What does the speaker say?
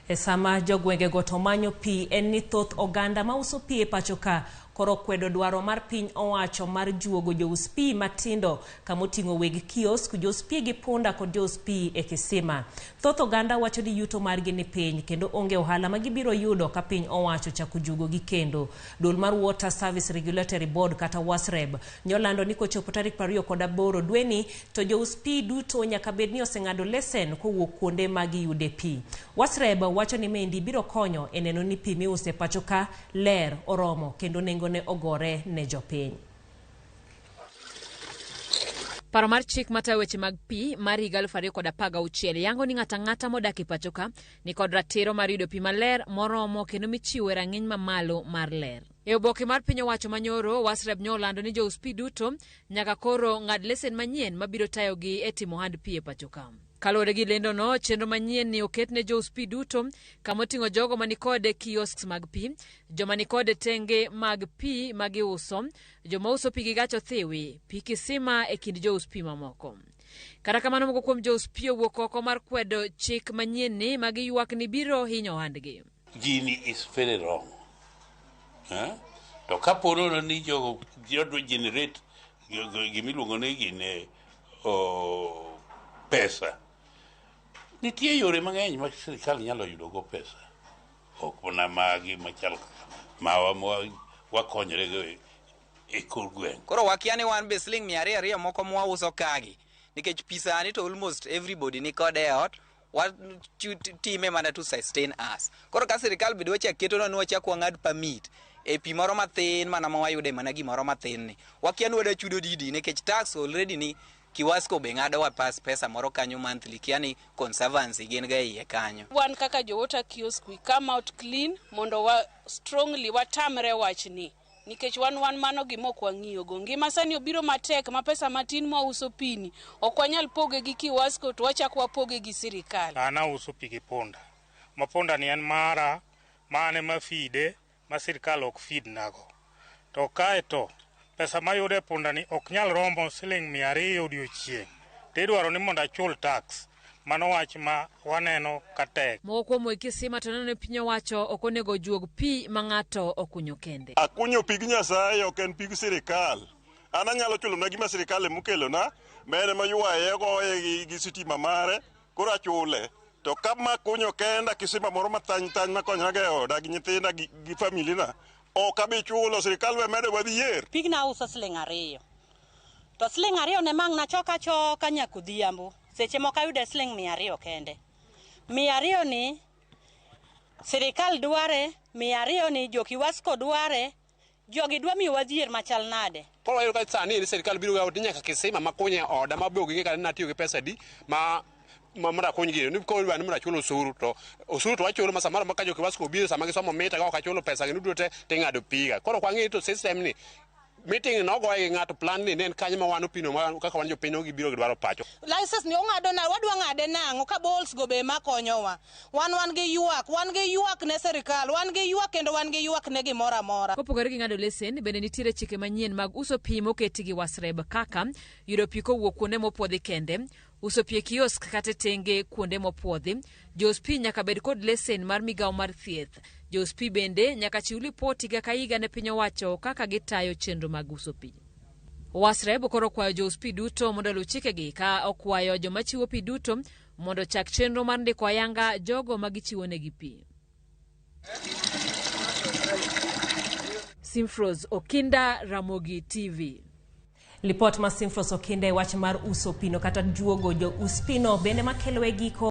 E sama jogwengego to manyo pi en ni thoth oganda mauso pi e pacho ka koro kwedo dwaro mar piny owacho mar juogo jous pi matindo kamoting'o weg kiosk, jous pi gi punda kod jous pi e kisima. Thoth oganda wacho ni yuto margi ni piny kendo onge ohala ma gibiro yudo ka piny owacho ochako juogogi kendo. Duol mar Water Service Regulatory Board kata WASREB nyolando ni kochopo tarik 28 dweni to jous pi duto nyaka bed ni oseng'ado lesen kowuok kuonde ma giyude pi. WASREB wacho ni maendi biro konyo e neno ni pi miuso e pacho ka ler, oromo kendo nengone ogore ne jopiny. Paro mar chik matayo weche mag pi mar higa 2016 yango ni ng'ato ang'ata modak e pacho ka nikod ratiro mar yudo pi maler moromo kendo michiwo e rang'iny mamalo mar ler. E oboke mar piny owacho manyoro, WASREB nyo olando ni jous pi duto nyaka koro ng'ad lesen manyien mabiro tayogi e timo ohand pi e pacho ka. Kaluwore gi lendono, chenro manyien ni oket ne jous pi duto kama oting'o jogo manikod kiosks mag pi, joma nikod tenge mag pi ma giuso, joma uso pi gi gach othiwi, pi kisima e kind jous pi mamoko. Kata kamano moko kuom jous pi owuok oko mar kwedo chik manyienni ma giywak ni biro hinyo ohandgi. Gini is very wrong. Eh? To kapo nono ni jogo dwa generate gimiluongo ni gine oh, pesa. Nitie yore mang'eny ma sirikal nyalo yudogo pesa. Ok mana magi machal mawa ma wakonyorego e kor gweng'. Koro wakia ni wan be siling 200 moko mwauso kagi nikech pi sani to almost everybody ni kode e ot watime mana to sustain us. Koro ka sirikal be dwa chak ketonwa ni wachak wang'ad permit e pi moro mathin mana ma wayude mana gimoro mathin ni wakia ni wada chudo didi nikech tax already ni Kiwasco be ng'ado wa pas pesa moro kanyo monthly kia ni conservancy gin ga iye kanyo. Wan kaka jo water kiosk we come out clean mondo wa strongly watamre wachni nikech wan wan mano gima ok wang'iyogo. Ngima sani obiro matek ma pesa matin mwauso pini ok wanyal poge gi Kiwasco to wachak wapoge gi sirikal. An auso pi gi punda. Ma punda ni en mara, ma an ema feede, ma sirkal ok feed nago. To kae to pesa mayudo e punda ni ok nyal romo siling 200 odiochieng'. To idwaro ni mondo achul tax. Mano wach ma waneno ka tek. Moko kuom weg kisima to neno ni piny owacho ok onego ojuog pi ma ng'ato okunyo kende. Akunyo pig Nyasaye ok en pig sirikal. An anyalo chulo na gima sirikal emokelona, ma en ema ywaye ogoye gi sitima mare, koro achule. To ka ma kunyo kenda kisima moro mathany thany makonyra go e oda gi nyithinda gi family na, ok abi chulo sirikal we medo wadhi yier. Pigna auso siling 2. To siling 2 ne mang' nachok achoka nyaka odhiambo. Seche moko ayude siling 200 kende. 200 ni sirikal dware, 200 ni jo Kiwasco dware, jogi dwa miyowa dhier machal nade? Koro wayudo ka sani ni sirikal biro yawo nyaka kisima makunyo e oda ma be ok ging'e kata ni natiyo gi pesa adi ma mondo akuny gino. Ni koro idwa ni mondo achul osuru to osuru to wachulo ma samoro ma ka jo Kiwasco obiro sama gisomo mita ka ok achulo pesa gi duto te ting'ado piga. Koro ok wang'e to system ni meeting nogoye gi ng'ato plan ni ne en kanyo ma wan opino ma kaka wan jopiny gibiro gidwaro pacho. License ni ong'ado na wadwa ng'ade nang'o ka balls go be ema konyowa. Wan wan gi ywak, wan gi ywak ne sirikal, wan gi ywak kendo wan gi ywak ne gimoro amora. Kopogore gi ng'ado lesen, bende nitiere chike manyien mag uso pi moketi gi WASREB kaka yudo pi kowuok kuonde mopuodhi kende, uso pi e kiosk kata e tenge kuonde mopuodhi, jous pi nyaka bed kod lesen mar migawo mar thieth, jous pi bende nyaka chiw lipot higa ka higa ne piny owacho kaka gitayo chenro mag uso pi. WASREB koro okwayo jous pi duto mondo oluw chikegi ka okwayo joma chiwo pi duto mondo ochak chenro mar ndiko ayanga jogo ma gichiwonegi pi. Simfros Okinda, Ramogi TV. Lipot ma Simfros Okinda e wach mar uso pino kata juogo jo us pino bende makelo e giko.